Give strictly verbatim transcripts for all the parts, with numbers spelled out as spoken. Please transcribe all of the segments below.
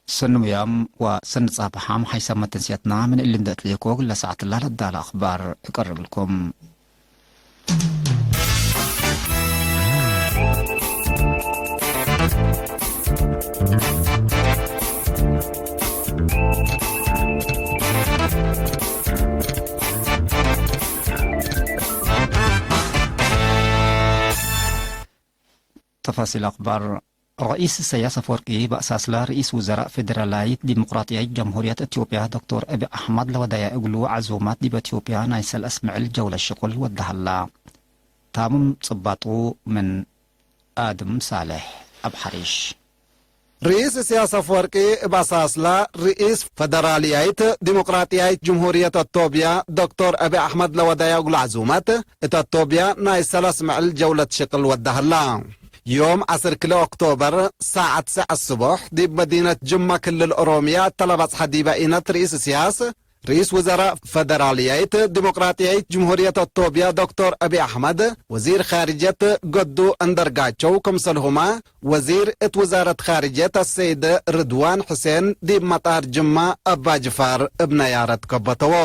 ሰኒ ሙያም ወሰኒ ጻብሓም ሓይሰ መተንስያትና ምን እሊ እንዴ እትሌኮ እግለ ሰዓትላ ለዳለ አኽባር እቀርብልኩም። ተፋሲል አኽባር። ረኢስ ኢሰያስ አፈወርቂ በአሳስላ ርኢስ ውዘራእ ፌደራላይት ዲሞቅራጥያይት ጀምሁርየት እትዮጵያ ዶክቶር አቢ አሕመድ ለወደየ እግሉ ዐዙመት ዲብ ኢትዮጵያ ናይ ሰለስ ምዕል ጀውለት ሽቁል ወደ ሀላ። ታምም ጽባጡ ምን አድም ሳልሕ አብ ሐሪሽ። ርኢስ ኢሰያስ አፈወርቂ እብ አሳስላ ርኢስ ፈደራልያይት ዲሞቅራጥያይት ጅምሁርየት አቶብያ ዶክቶር አቢ አሕመድ ለወደየ እግሉ ዐዙመት፣ እት አቶብያ ናይ ሰለስ ምዕል ጀውለት ሽቅል ወደ ሀላ። ዮም ዐስር ክልኤ ኦክቶበር ሳዐት ሰዕ አስቦሕ ዲብ መዲነት ጅማ ክልል ኦሮምያ እተ ለበጽሐ ዲበ ኢነት ርኢስ ኢሰያስ፣ ርኢስ ውዘራእ ፈደራልያይት ዲሞቅራጥያይት ጅምሁርየት አቶብያ ዶክቶር አቢ አሕመድ፣ ወዚር ኻርጀት ገዱ አንደርጋቸው፣ ክምሰልሁመ ወዚር እት ውዛረት ኻርጀት አሰይድ ርድዋን ሕሴን ዲብ መጣር ጅማ አባጅፋር እብ ነያረት ከበተዎ።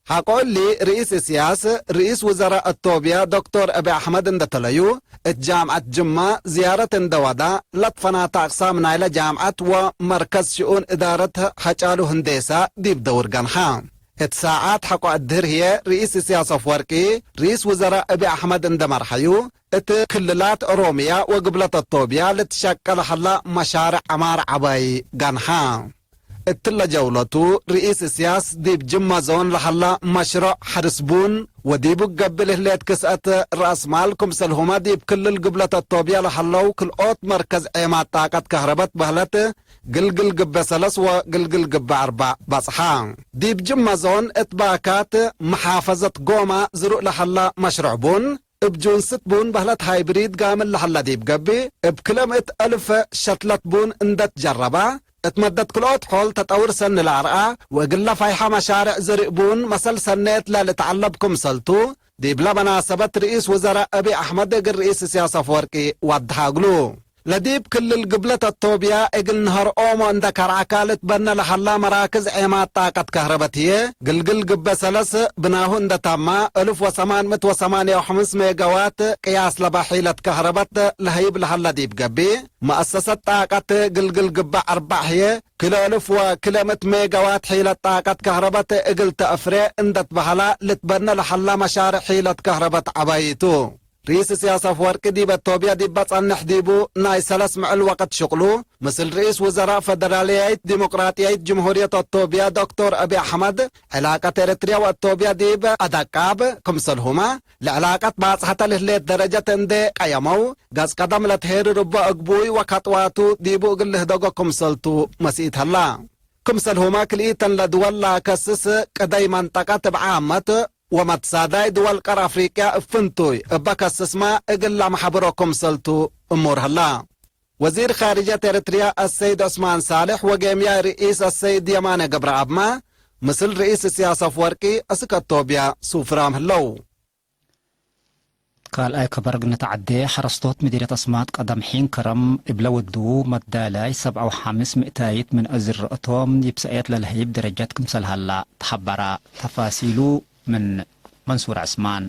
ሐቆ እሊ፣ ርኢስ እስያስ፣ ርኢስ ውዘራእ አቶብያ ዶክቶር አቢ አሕመድ እንደ ተለዩ፣ እት ጃምዐት ጅማ ዝያረት እንደ ወዳ፣ ለትፈናተ አቅሳም ናይለ ጃምዐት ወመርከዝ ሽኡን እዳረት ሐጫሉ ህንዴሳ ዲብ ደውር ገንሐ። እት ሳዓት ሐቆ አድህር ህዬ፣ ርኢስ እስያስ አፍወርቂ፣ ርኢስ ውዘራእ አቢ አሕመድ እንደ መርሐዩ፣ እት ክልላት ኦሮምያ ወግብለት አቶብያ ልትሸቀል ሀላ መሻርዕ ዐማር ዐባይ ገንሐ። እትለ ጀውለቱ፣ ርኢስ እስያስ ዲብ ጅማ ዞን ለሀላ መሽሮዕ ሐርስ ቡን ወዲቡ ገብእ ለህሌት ክስአት ረአስ ማል፣ ክምሰልሁመ ዲብ ክልል ግብለት አቶብያ ለሀለው ክልኦት መርከዝ ዔማት ጣቀት ከህረበት በህለት ግልግል ግበ ሰለስ ወግልግል ግበ አርበዕ በጽሐ። ዲብ ጅማ ዞን እት ባካት መሓፈዘት ጎማ ዝሩእ ለሀላ መሽሮዕ ቡን፣ እብ ጁንስት ቡን በህለት ሃይብሪድ ጋምል ለሀላ ዲብ ገብእ፣ እብ ክለ ምእት አልፍ ሸትለት ቡን እንደ ትጀረበ፣ እት መደት ክልኦት ሖል ተጠውር ሰኒ ለአርአ፣ ወእግለ ፋይሐ መሻርዕ ዝርእ ቡን መሰል ሰኔት ለልትዐለብ ክምሰልቱ፣ ዲብለ መናሰበት ርኢስ ውዘራእ አቢ አሕመድ እግል ርኢስ እስያስ አፍወርቂ ወድሐ እግሉ። ለዲብ ክልል ግብለት አቶብያ እግል ነሀር ኦሞ እንደ ከርዐካ ልትበነ ለሀላ መራክዝ ዔማት ጣቀት ከህረበት ህዬ፣ ግልግል ግበ ሰለስ ብናሁ እንደ ታማ፣ እልፍ ወሰማን ምእት ወሰማንየ ወሐምስ ሜጋዋት ቅያስ ለበ ሒለት ከህረበት ለሀይብ ለሀለ ዲብ ገብእ፣ መአሰሰት ጣቀት ግልግል ግበ አርበዕ ህዬ፣ ክልኤ እልፍ ወክልኤ ምእት ሜጋዋት ሒለት ጣቀት ከህረበት እግል ተአፍሬ እንደ ትበሀላ ልትበነ ለሀላ መሻርዕ ሒለት ከህረበት ዐባይቱ። ርኢስ እስያስ አፍወርቂ ዲብ አቶብያ ዲብ በጸንሕ ዲቡ ናይ ሰለስ ምዕል ወቅት ሽቅሉ፣ ምስል ርኢስ ውዘራእ ፈደራልያይት ዲሞቅራጥያይት ጅምሁርየት አቶብያ ዶክቶር አቢ አሕመድ፣ ዕላቀት ኤረትርያ ወአቶብያ ዲብ አዳቃብ፣ ክምሰልሁመ ለዕላቀት ባጽሐተ ለህሌት ደረጀት እንዴ ቀየመው፣ ገጽ ቀደም ለትሄርር እቦ አግቡይ ወከጥዋቱ ዲቡ እግል ልህደጎ ክምሰልቱ መስኢት ሀላ። ክምሰልሁመ ክልኢተን ለድወል ለአከስስ ቅደይ መንጠቀት እብ ዓመት ወመትሳዳይ ድወል ቀር አፍሪቅያ እብ ፍንቱይ እበ ከስስመ እግል ለአመሐብሮ ክምሰልቱ እሙር ሀላ። ወዚር ኻርጀት ኤረትርያ አሰይድ ዑስማን ሳልሕ ወጌምያይ ርኢስ አሰይድ የማነ ገብረአብመ ምስል ርኢስ እስያስ አፍወርቂ አስክ አቶብያ ሱፍራም ህለው። ካልኣይ ከበር እግል ንትዓዴ፣ ሐረስቶት ምዲርየት አስማጥ ቀደም ሒን ከረም እብለ ወድዉ መዳላይ ሰብዐ ወሐምስ ምእታይት ምን አዝረአቶም ዲብ ሰእየት ለለህይብ ደረጀት ክምሰል ሀላ ተሐበረ። ተፋሲሉ ምን መንሱር ዐስማን።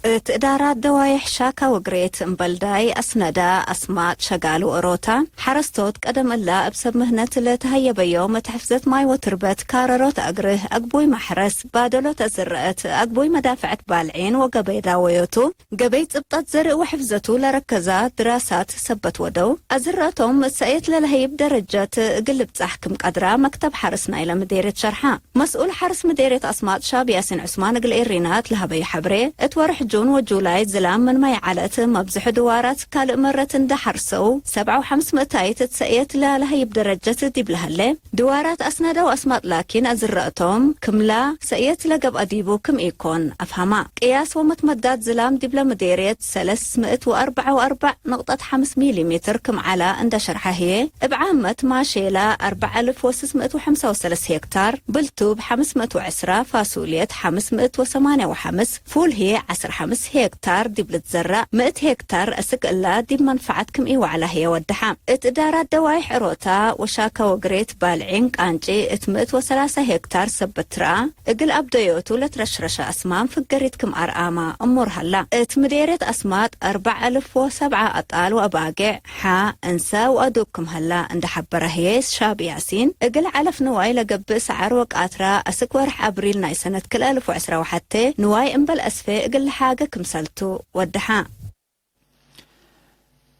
እት እዳራት ደዋይሕ ሻካ ወግሬት እምበልዳይ አስነዳ አስማጥ ሸጋሉ ኦሮታ፣ ሐረስቶት ቀደም እላ እብ ሰብ ምህነት ለተሀየበዮም እት ሕፍዘት ማይ ወትርበት፣ ካረሮት አግርህ፣ አግቡይ ማሕረስ፣ ባደሎት አዝረአት፣ አግቡይ መዳፍዐት ባልዒን ወገበይ ዳወዮቱ፣ ገበይ ጽብጠት ዘርእ ወሕፍዘቱ ለረከዛ ድራሳት ሰበት ወደው፣ አዝረአቶም እት ሰእየት ለለሀይብ ደረጀት እግል ልብጻሕ ክም ቀድራ መክተብ ሐርስ ናይለ ምዴርየት ሸርሐ። መስኡል ሐርስ ምዴርየት አስማጥ ሻብ ያሲን ዑስማን እግል ኤሪና እት ለሀበዩ ሐብሬ፣ እት ወርሕ ጁን ወጁላይ ዝላም ምን ማይ ዐለት መብዝሑ ድዋራት ካልእ መረት እንደ ሐርሰው፣ ሰብዐ ወሐምስ ምእታይት እት ሰእየት ለለሀይብ ደረጀት ዲብ ለሀለ ድዋራት አስነደው አስማጥ ላኪን አዝረአቶም ክምላ ሰእየት ለገብአ ዲቡ ክም ኢኮን አፍሀማ። ቅያስ ወመትመዳት ዝላም ዲብለ ምዴርየት ሰለስ ምእት ወአርበዕ ወአርበዕ ንቅጠት ሐምስ ሚሊ ሜትር ክም ዐላ እንደ ሸርሐ ህዬ፣ እብ ዓመት ማሼላ አርበዕ አልፍ ወስስ ምእት ወሐምሳ ወሰለስ ሄክታር፣ ብልቱብ ሐምስ ምእት ወዐስራ፣ ፋሱልየት ሐምስ ምእት ወሰማንያ ወሐምስ፣ ፉል ህዬ ዐስር ሐምስ ሄክታር ዲብ ልትዘራእ፣ ምእት ሄክታር እስክ እላ ዲብ መንፈዐት ክም ኢወዐላ ህዬ ወደሐ። እት እዳራት ደዋይሕ ዕሮታ ወሻካ ወግሬት ባልዒን ቃንጪ እት ምእት ወሰላሰ ሄክታር ሰበት ትረአ፣ እግል አብደዮቱ ለትረሽረሸ አስማም ፍገሪት ክም አርአማ እሙር ሀላ። እት ምዴርየት አስማጥ አርበዕ አልፍ ወሰብዓ አጣል ወአባጌዕ፣ ሐ፣ እንሰ ወአዱግ ክም ሀላ እንዴ ሐበረ ህዬ ሻብ ያሲን፣ እግል ዐለፍ ንዋይ ለገብእ ሰዐር ወቃትራ፣ አስክ ወርሕ አብሪል ናይ ሰነት ክልኤ አልፍ ወዕስራ ወሐቴ ንዋይ እምበል አስፌ እግል ለሓገ ክምሰልቱ ወደሐ።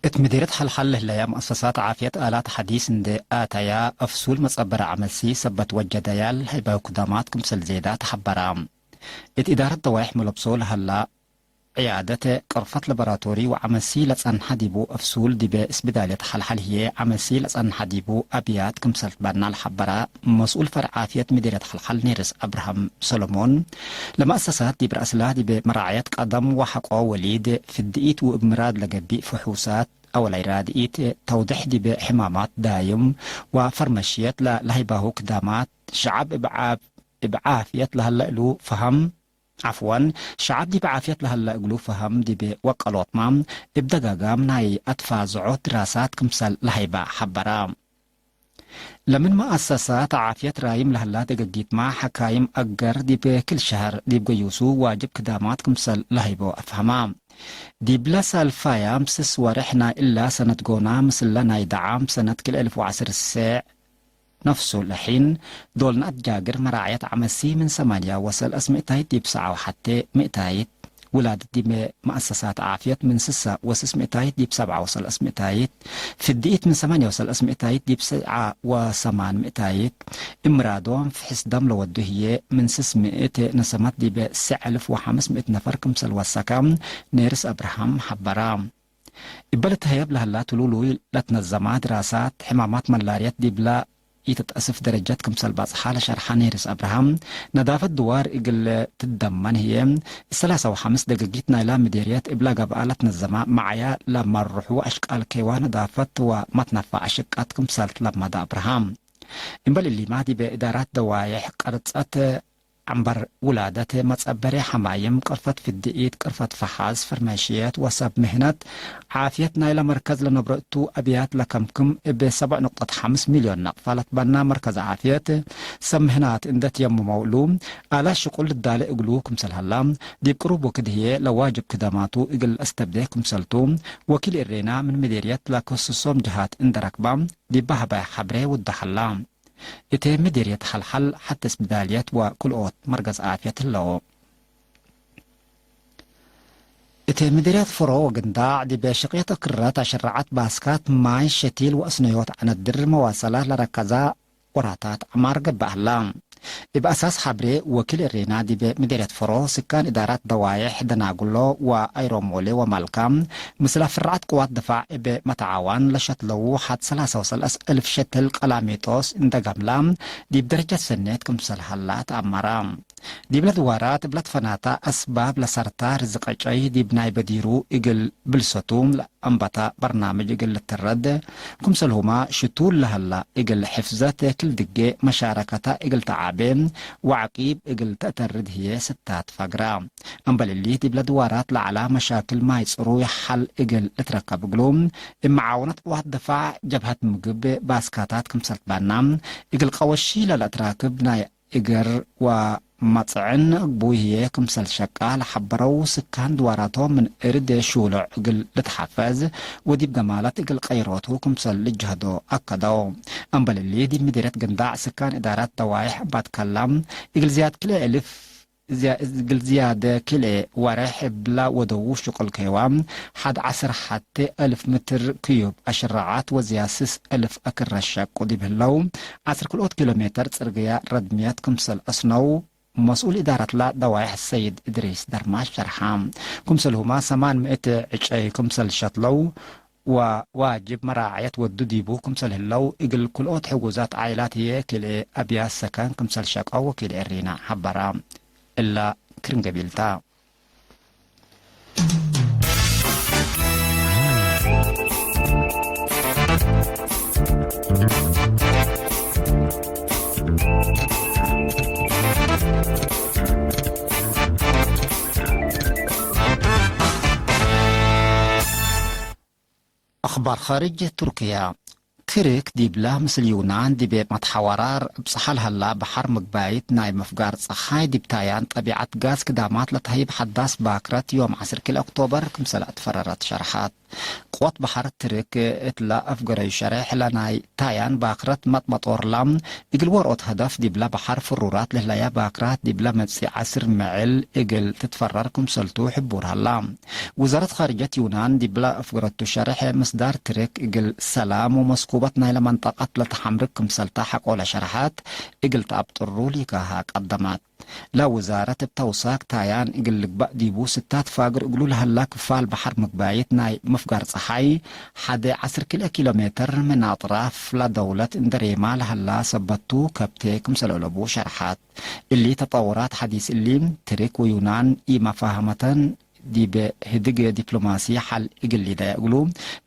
እት ምዴርየት ሐልሐል ለህለያ መአሰሳት ዓፍየት አላት ሐዲስ እንዴ አተያ፣ አፍሱል መጸበረ ዐመሲ ሰበት ወጀደያል ሀይባዊ ክዳማት ክምሰል ዜዳ ተሐበራ። እት ኢዳረት ደዋይሕ መለብሶ ለሀላ ዕያደት ቅርፈት ለቦራቶሪ ወዐመሲ ለጸንሐ ዲቡ አፍሱል ዲበ እስብዳልየት ሐልሐል ህዬ ዐመሲ ለጸንሐ ዲቡ አብያት ክምሰል ትበና ለሐበረ መስኡል ፈርዕ ዓፍየት ምዴርየት ሐልሐል ኔርስ አብርሃም ሰሎሞን፣ ለመአሰሳት ዲብ ረአስላ ዲበ መራዕየት ቀደም ወሐቆ ወሊድ ፍድኢት ወእብ ምራድ ለገቢእ ፍሑሳት አወላይ ራድኢት ተውድሕ ዲበ ሕማማት ዳይም ወፈርመሽየት ለለሀይባሁ ክዳማት ሸዐብ እብ ዓፍ-፣ እብ ዓፍየት ለሀለ እሉ ፈሀም፣ ዐፍወን፣ ሸዐብ ዲብ ዓፍየት ለሀለ እግሉ ፈሀም ዲብ ወቀሎትመ፣ እብ ደጋጋም ናይ አትፋዝዖት ድራሳት ክምሰል ለሀይበ ሐበረ። ለምን መአሰሳት ዓፍየት ራይም ለሀላ ደገጊትመ፣ ሐካይም አገር ዲብ ክል ሸህር ዲብ ገዩሱ ዋጅብ ክዳማት ክምሰል ለሀይቦ አፍሀመ። ዲብለ ሳልፋያም ስስ ወርሕ ናይ እላ ሰነት ጎና፣ ምስለ ናይ ደዓም ሰነት ክልኤ አልፍ ወዐስር ሴዕ፣ ነፍሱ ለሒን ዶል ነአትጃግር መራዕየት ዐመሲ ምን ሰማንያ ወሰልአስ ምእታይት ዲብ ሰብዓ ወሐቴ ምእታይት፣ ውላድ ዲብ መአሰሳት ዓፍየት ምን ስሳ ወስስ ምእታይት ዲብ ሰብዓ ወሰልአስ ምእታይት፣ ፍድኢት ምን ሰማንያ ወሰልአስ ምእታይት ዲብ ሰብዓ ወሰማን ምእታይት፣ እምራዶም ፍሕስ ደም ለወዱ ህዬ ምን ስስ ምእት ነሰመት ዲብ ሴዕ አልፍ ወሐምስ ምእት ነፈር ክምሰል ወሰከ ኔርስ አብርሃም ሐበረ። እበ ልትሀየብ ለሀላ ትሉሉይ ለትነዘማ ድራሳት፣ ሕማማት መላርየት ዲብላ ኢትትአስፍ ደረጀት ክምሰል በጽሐ ለሸርሐ ኔርስ አብርሃም፣ ነዳፈት ድዋር እግል ትደመን ህዬ፣ ሰላሳ ወሐምስ ደገጊት ናይላ ምዴርየት እብላ ገብአ ለትነዘማ መዓያ ለመርሑ አሽቃል ኬዋ ነዳፈት ወመትነፋ አሽቃት ክምሰል ትለመደ አብርሃም። እምበል እሊማ ዲበ እዳራት ደዋዬሕ ቀርጸት ዐንበር ውላደት፣ መጸበሬ ሐማይም፣ ቅርፈት ፍድኢት፣ ቅርፈት ፈሓዝ፣ ፈርመሽየት ወሰብ ምህነት ዓፍየት ናይለ መርከዝ ለነብሮ እቱ አብያት ለከምክም እብ ሰብዕ ንቅጠት ሐምስ ሚልዮን ናቅፋ ለትበና መርከዝ ዓፍየት፣ ሰብ ምህናት እንዴ ትየምመው እሉ፣ አላት ሽቁል ልዳሌ እግሉ ክምሰል ሀላ፣ ዲብ ቅሩብ ወክድ ህዬ ለዋጅብ ክደማቱ እግል ለአስተብዴ ክምሰልቱ፣ ወኪል እሬና ምን ምዴርየት ለከስሶም ጀሃት እንዴ ረክባ፣ ዲብ በሀባይ ሐብሬ ውዳ ሀላ። እቴ ምዲርየት ሐልሐል ሐቴ እስብዳልየት ወክልኦት መርገዝ ዓፍየት ህለው። እቴ ምዲርየት ፍሮ ወግንዳዕ ዲበ ሽቅየት ክረት አሸረዐት ባስካት ማይ ሸቲል ወአስነዮት ዐነት ድር መዋሰላት ለረከዛ ወራታት ዐማር ገብአ ህላ። እብ አሳስ ሐብሬ ወኪል እሬና ዲበ ምዲርየት ፍሮ ስካን እዳራት ደዋዬሕ ደናግሎ ወአይሮሞሌ ወማልካ ምስለ ፍርዐት ቅዋት ድፋዕ እብ መተዓዋን ለሸትለው ሐድ ሰላሳ ወሰለስ እልፍ ሸትል ቀላሚጦስ እንደ ገምላ ዲብ ደረጀት ሰኔት ክምሰል ሀላ ተአመረ። ዲብለ ድዋራት እብ ለትፈናተ አስባብ ለሰርታ ርዝቅ ዐጨይ ዲብ ናይ በዲሩ እግል ብልሰቱ ለአንበተ በርናምጅ እግል ልትረድ ክምሰልሁመ ሽቱል ለሀላ እግል ሕፍዘት ክል ድጌ መሻረከተ እግል ተዓቤ ወዐቂብ እግል ተአተርድ ህዬ ስታት ፈግረ። እምበል እሊ፣ ዲብለ ድዋራት ለዐላ መሻክል ማይ ጽሩይ ሐል እግል ልትረከብ እግሉ፣ እብ መዓውነት ቅዋት ድፋዕ ጀብሀት ምግብ ባስካታት ክምሰል ትበና፣ እግል ቀወሺ ለለአትራክብ ናይ እገር ወመጽዕን ግቡይ ህዬ ክምሰል ሸቃ ለሐበረው ስካን ድዋራቶም ምን እርድ ሹሉዕ እግል ልትሐፈዝ ወዲብ ደማላት እግል ቀይሮቱ ክምሰል ልጅሀዶ አከደው። እምበል እሊ፣ ዲብ ምዲርየት ግንዳዕ ስካን እዳራት ደዋይሕ እባት ከላ፣ እግል ዝያድ ክልኤ እልፍ እግል ዝያድ ክልኤ ወሬሕ እብላ ወደዉ ሽቁል ኬዋ፣ ሐድ ዐስር ሐቴ እልፍ ምትር ክዩብ አሽረዓት ወዝያድ ስስ እልፍ አክረ ሸቁ ዲብ ህለው፣ ዐስር ክልኦት ኪሎ ሜተር ጽርግያ ረድምየት ክምሰል አስነው፣ መስኡል እዳረትላ ደዋይሕ ሰይድ እድሪስ ደርማሽ ሸርሐ። ክምሰልሁመ ሰማን ምእት ዕጨይ ክምሰል ሸትለው፣ ወዋጅብ መራዐየት ወዱ ዲቡ ክምሰል ህለው፣ እግል ክልኦት ሕጉዛት ዓኢላት ህዬ ክልኤ አብያት ሰከን ክምሰል ሸቀው ወኪል ኤሪና ሐበረ። እላ ክርን ገቢልታ። አኽባር ኻርጅ ቱርክያ። ትርክ ዲብለ ምስል ዩናን ዲቤ መትሐወራር እብጽሐ ለሀላ በሐር ምግባይት ናይ ምፍጋር ጸሓይ ዲብ ታያን ጠቢዐት ጋዝ ክዳማት ለተህይብ ሐዳስ ባክረት ዮም ዐስር ክልኤ ኦክቶበር ክምሰል አትፈረረት ሸርሐት። ቅወት በሐር ትርክ እትለ አፍገረዩ ሸሬሕ ለናይ ታያን ባክረት መጥመጦርላ እግል ወርኦት ሀደፍ ዲብለ በሐር ፍሩራት ለህለያ ባክራት ዲብለ መጽኢ ዐስር መዕል እግል ትትፈረር ክምሰልቱ ሕቡር ሀላ። ውዛረት ኻርጀት ዩናን ዲብለ አፍገረቱ ሸሬሕ ምስዳር ትርክ እግል ሰላም ወመስኩበት ናይለ መንጠቀት ለተሐምርክ ክምሰልታ ሐቆለ ሸርሐት እግል ተአብጥሩ ሊካሃ ቀደመት። ለውዛረት እብ ተውሳክ ታያን እግል ልግበእ ዲቡ ስታት ፋግር እግሉ ለሀላ ክፋል በሐር ምግባይት ናይ ምፍጋር ጸሓይ ሐደ ዐስር ክልኤ ኪሎ ሜትር ምን አጥራፍ ለደውለት እንደ ሬማ ለሀላ ሰበቱ ከብቴ ክምሰል አለቡ ሸርሐት። እሊ ተጠውራት ሐዲስ እሊ፣ ትርክ ወዩናን ኢመፋህመተን ዲብ ህድግ ዲፕሎማሲ ሐል እግል ሊደየ እግሉ፣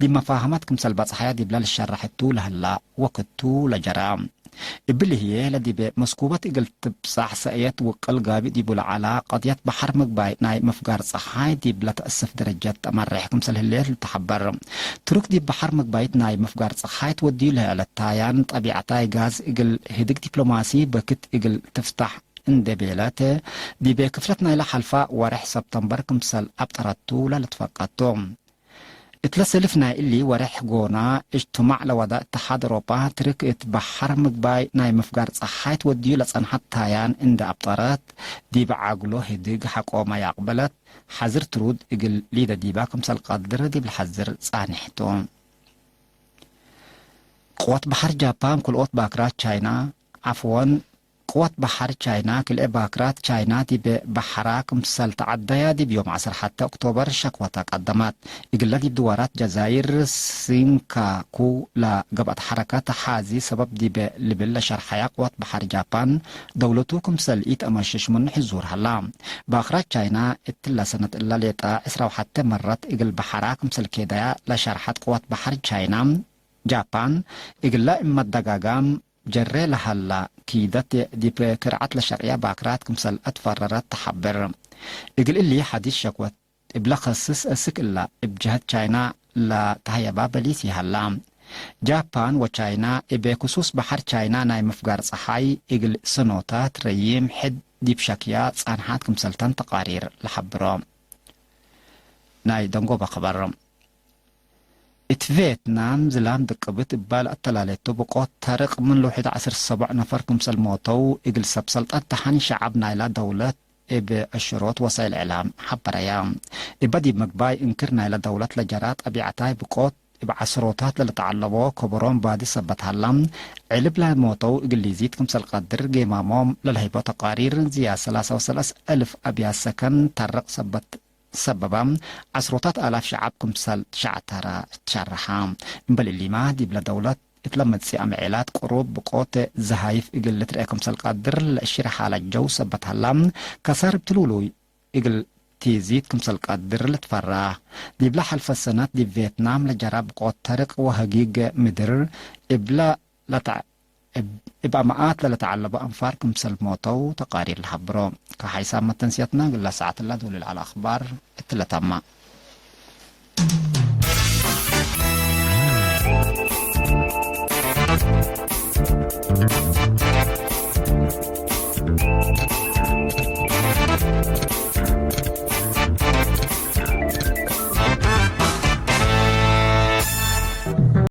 ዲብ መፋህመት ክምሰል በጽሐየ ዲብለ ልሸረሕ እቱ ለህላ ወክቱ ለጀረ። እብሊ ህዬ ለዲብ መስኩበት እግል ትብጻሕ ሰእየት ውቅል ጋብእ ዲቡ ለዐላ ቀድየት በሐር ምግባይ ናይ ምፍጋር ጸሓይ ዲብ ለተአስፍ ደረጀት ተአመሬሕ ክምሰል ህሌት ልትሐበር። ትሩክ ዲብ በሐር ምግባይት ናይ ምፍጋር ጸሓይ ትወድዩ ለህለ ታያን ጠቢዐታይ ጋዝ እግል ህድግ ዲፕሎማሲ በክት እግል ትፍታሕ እንዴ ቤለት፣ ዲቤ ክፍለት ናይለ ሐልፋ ወሬሕ ሰብተምበር ክምሰል አብጠረቱ ለልትፈቀድ ቱ። እትለ ሰልፍ ናይ እሊ ወሬሕ ጎና፣ እጅትማዕ ለወዳ እተሓድ አውሮጳ ትርክ እት በሐር ምግባይ ናይ ምፍጋር ጸሓይ ትወድዩ ለጸንሐት ታያን እንዴ አብጠረት፣ ዲብ ዐግሎ ህድግ ሐቆመ ያቅበለት፣ ሐዝር ትሩድ እግል ሊደ ዲባ ክምሰል ቀድር ዲብ ለሐዝር ጻንሕ ቱ። ቅወት በሐር ጃፓን ክልኦት ባክራት ቻይና፣ ዐፍወን፣ ቅወት በሐር ቻይና ክልኤ ባክራት ቻይና ዲብ በሐራ ክምሰል ተዐደያ ዲብ ዮም ዐስር ሐቴ ኦክቶበር ሸክወተ ቀደመት። እግለ ዲብ ድዋራት ጀዛይር ሲንካኩ ለገብአት ሐረከት ሐዚ ሰበብ ዲብ ልብል ለሸርሐያ ቅወት በሐር ጃፓን ደውለቱ ክምሰል ኢተአመሽሽ ምኑ ሕዙር ሀላ። ባክራት ቻይና እትለ ሰነት እለ ሌጠ ዕስራ ወሐቴ መረት እግል በሐራ ክምሰል ኬደያ ለሸርሐት ቅወት በሐር ቻይና፣ ጃፓን እግለ እመደጋጋም ጀሬ ለሀላ ኪደት ዲብ ክርዐት ለሸቅየ ባክራት ክምሰል አትፈረረት ተሐብር። እግል እሊ ሐዲስ ሸክወት እብለ ከስስ እስክ እላ እብ ጀሀት ቻይና ለተሀየባ በሊስ ይሀላ። ጃፓን ወቻይና እብ ክሱስ በሐር ቻይና ናይ ምፍጋር ጸሓይ እግል ሰኖታት ረዪም ሕድ ዲብ ሸክያ ጻንሓት ክምሰልተን ተቃሪር ለሐብሮ። ናይ ደንጎበ ከበር። እት ቬትናም ዝላም ድቅብት እባ ለአተላሌቱ ብቆት ተርቅ ምን ልውሒድ ዐስር ሰቦዕ ነፈር ክምሰል ሞተው፣ እግል ሰብ ሰልጠት ደሐን ሸዐብ ናይላ ደውለት እብ አሽሮት ወሳይል እዕላም ሐበረያ። እበ ዲብ ምግባይ እንክር ናይላ ደውለት ለጀራ ጠቢዐታይ ብቆት እብ ዐስሮታት ለልትዐለቦ ከበሮም ባዲ ሰበት ሀላ፣ ዕልብ ለሞተው እግል ሊዚድ ክምሰል ቀድር ጌማሞም ለልሀይቦ ተቃሪር ዝያድ ሰላሳ ወሰለስ አልፍ አብያት ሰከን ተርቅ ሰበት ሰበባ፣ ዐስሮታት አላፍ ሸዐብ ክምሰል ትሸዐተረ ትሸረሐ። እምበል እሊመ፣ ዲብለ ደውለት እትለ መጽአ ምዕላት ቅሩብ ብቆት ዘሃይፍ እግል ልትርኤ ክምሰል ቀድር ለእሽርሐ ለጀው ሰበት ሀላ፣ ከሳር እብ ትሉሉይ እግል ቲዚድ ክምሰል ቀድር ልትፈራ። ዲብለ ሐልፈ ሰነት ዲብ ቬትናም ለጀራ ብቆት ተርቅ ወሀጊግ ምድር እብለ ለተዕ-፣ እብ፣ እብ አማአት ለለተዐለቦ አንፋር ክምሰል ሞተው ተቃሪር ለሐብሮ። ከሐይሳም መተንስየትና እግለ ሰዓት እላ ዶል ለዐለ አክባር እትለ ተማ።